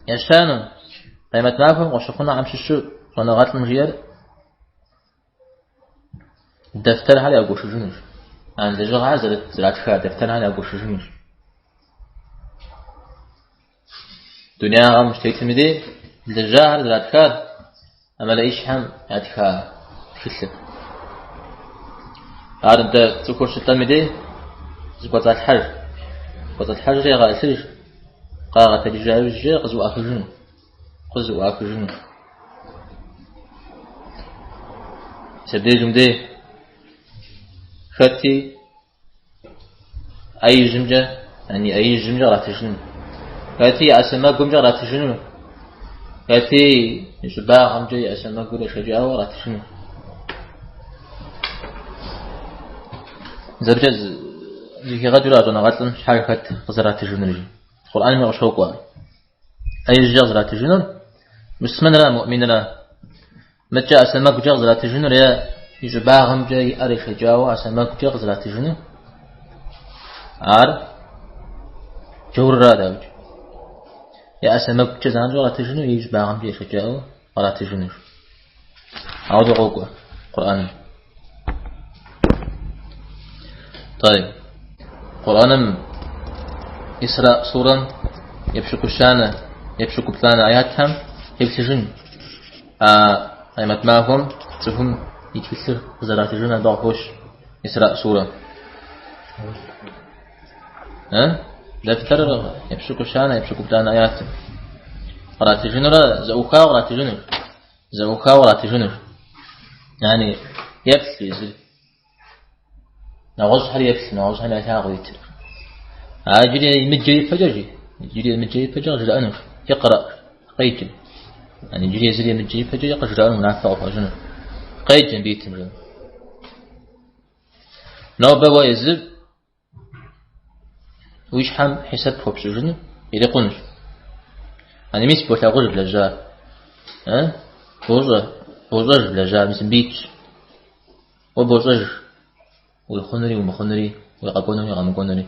Ещанэу, къемэт махуэм къыщыхъунухэм щыщу щӏэныгъэлӏым жиӏэр дэфтэрхэр ягуэшыжынущ. А лэжьыгъэхэр зэратха дэфтэрхэр ягуэшыжынущ. Дунягъэм щытетым и дей лэжьахэр зэратхар а мэлэӏичхэм ятха тхылъыр. Ар дэ цӏыхур щылӏэм и дей зыкӏуэцӏалъхьэж. Кӏуэцӏалъхьэжри ягъэӏылъыж, къагъэтэджыжа иужькӏэ къызэӏуахыжыну. Къызэӏуахыжыну. Мис абдежым дей хэти ӏэ ижьымкӏэ, яни ӏэ ижьымкӏэ къратыжыну. Хэти и ӏэ сэмэгумкӏэ къратыжыну. Хэти и щӏыбагъымкӏэ и ӏэ сэмэгур ешэкӏауэ къратыжыну. Мис абыкӏэ зэхигъэкӏыурэ а щӏэныгъэлӏым щхьэж хэт къызэратыжынур жи. Къурӏэнми къыщокӏуэ. ӏэ ижькӏэ къызэратыжынур муслъымэнра муӏминра. Мыдкӏэ ӏэ сэмэгукӏэ къызэратыжынур е и щӏыбагъымкӏэ и ӏэр ешэкӏауэ ӏэ сэмэгукӏэ къызэратыжынур ар джаурра дауикӏ. Е ӏэ сэмэгукӏэ занщӏэу къратыжыну, е и щӏыбагъымкӏэ ешэкӏауэ къратыжынущ. Ауэдэу къокӏуэ Къурӏэным. Тӏэйб. Къурӏэным Исра сурэм епщыкӏущанэ, епщыкӏуплӏанэ аятхэм феплъыжын. А къемэт махуэм цӏыхум и тхылъыр къызэратыжын абы къыхощ Исра сурэм. Дэфтэрыр епщыкӏущанэ, епщыкӏуплӏанэ аятым. Къратыжынурэ зэӏухауэ къратыжынущ. Зэӏухауэ къратыжынущ. Яни еплъ езыр. Нэгъуэщӏхэр еплъ, нэгъуэщӏхэм ялъагъу итыр. А иджыри емыджэ ипэкӏэ жи, иджыри емыджэ ипэкӏэ къыжраӏэнущ. Икъра, къеджэ. Яни иджыри езыр емыджэ ипэкӏэ къыжраӏэну унафэ къыхуащӏынущ. Къеджэ мыбы итым жи. Нобэ уэ езыр Уи щхьэм хьисэп хуэпщӏыжыну ирикъунщ. Ани мис болъагъуж блэжьар. Бощӏэ, бощӏэж блэжьар, мис мыбы итщ. Уэ бощӏэж уи хъунури умыхъунури, уи къэкӏуэнури къэмыкӏуэнури.